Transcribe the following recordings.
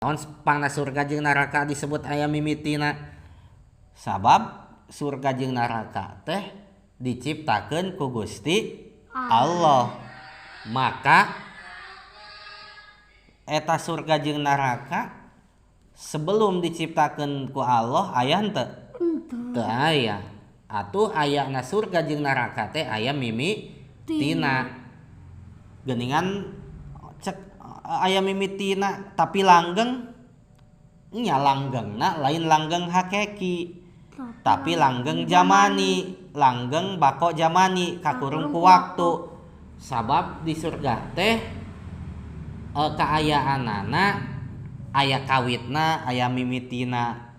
Naon pangna surga jeung neraka disebut aya mimitina? Sabab surga jeung neraka teh diciptakeun ku Gusti Allah. Maka eta surga jeung neraka sebelum diciptakeun ku Allah aya henteu? Teu aya. Atuh ayana surga jeung neraka teh aya mimitina. Geuningan cek aya mimitina tapi langgeng nya, langgengna lain langgeng hakiki, tapi langgeng jamani, langgeng bako jamani, kakurung ku waktu. Sabab di surga teh kaayaanana aya kawitna, aya mimitina.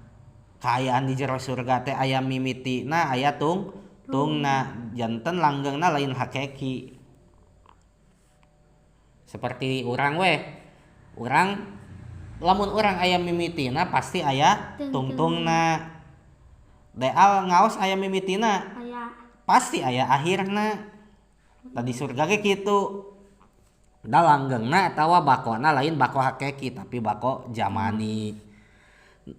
Kaayaan di jero surga teh aya mimitina, aya tungtungna. Janten langgengna lain hakiki. Seperti urang weh, urang lamun urang aya mimitina pasti aya tungtungna. Deal ngaos aya mimitina? Aya. Pasti aya akhirna. Tadi surga ge kitu da langgengna atawa bakona lain bako hakiki, tapi bako jamani.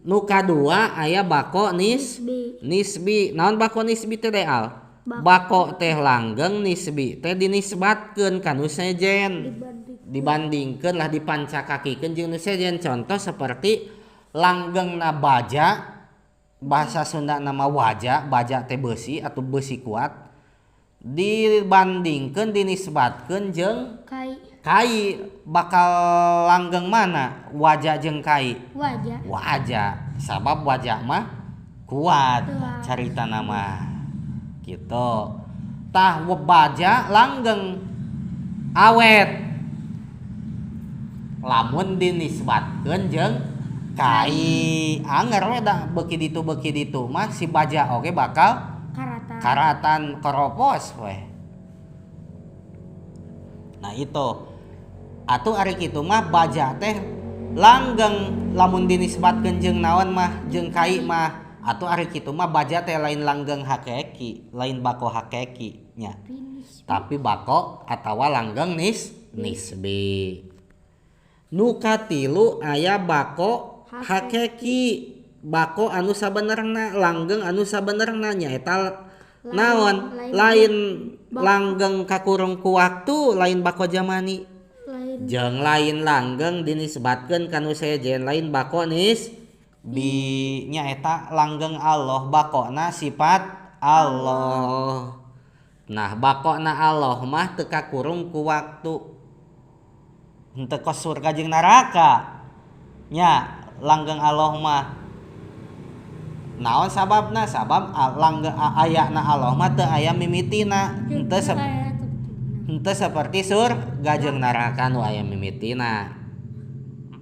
Nu kadua aya bako Nisbi. Nisbi. Naon bako nisbi teh, Deal? Bako teh langgeng, nisbi teh dinisbatkeun ka nu sejen. Dibanding. Dibandingkeun lah, dipancakakikeun jeung nu sejen. Contoh seperti langgengna baja, bahasa Sunda nama waja, baja teh besi atau besi kuat, dibandingkeun, dinisbatkeun jeung kai. Kai, bakal langgeng mana waja jeung kai? Waja. Waja, sabab waja mah kuat. Kuat. Carita nama gitu tah, baja langgeng awet lamun dinisbatkeun jeung kai, anger we da beuki ditu mah si baja oge bakal karatan. Karatan, keropos weh. Nah, itu atuh ari kitu mah baja teh langgeng lamun dinisbatkeun jeung naon mah, jeung kai mah. Atuh ari kitu mah baja teh lain langgeng hakiki, lain bako hakiki nya, tapi bako atawa langgeng nisbi. Nu katilu aya bako hakiki, bako anu sabenerna, langgeng anu sabenerna, nyaeta naon? Lain langgeng kakurung ku waktu, lain bako jamani. Lain. Jeung lain langgeng dinisbatkeun ka nu sejen, lain bako nisbi, nyaeta langgeng Allah, bakona sifat Allah. Nah, bakona Allah mah teu kakurung ku waktu, henteu kos surga jeung neraka nya langgeng Allah mah. Naon sababna? Sabab langgeng ayana Allah mah teu aya mimitina, henteu seperti surga jeung neraka nu aya mimitina.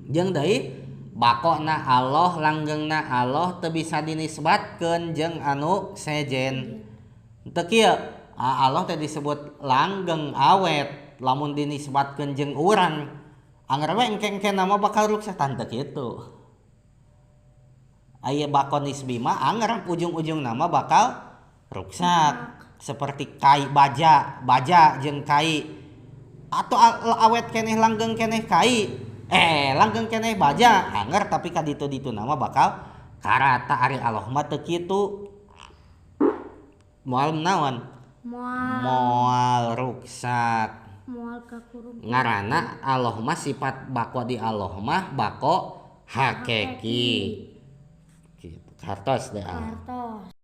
Jeung deui bakona Allah, langgengna Allah teu bisa dinisbatkeun jeung anu sejen. Teu kieu, Allah teh disebut langgeng awet, lamun dinisbatkeun jeung urang anger we engke-engke nama bakal ruksak, teu kitu. Aya bako nisbi mah anger ujung-ujung nama bakal ruksak. Seperti kai, baja, baja jeung kai atau awet keneh, langgeng keneh kai, langgeng keneh baja, anger tapi ka ditu-ditu nama bakal karata. Ari Allah mah teu kitu, moal naon? Moal. Moal ruksak. Moal kakurung. Ngaranna Allah mah sifat bako di Allah mah bako hakiki. Gitu. Hartos deh. Hartos.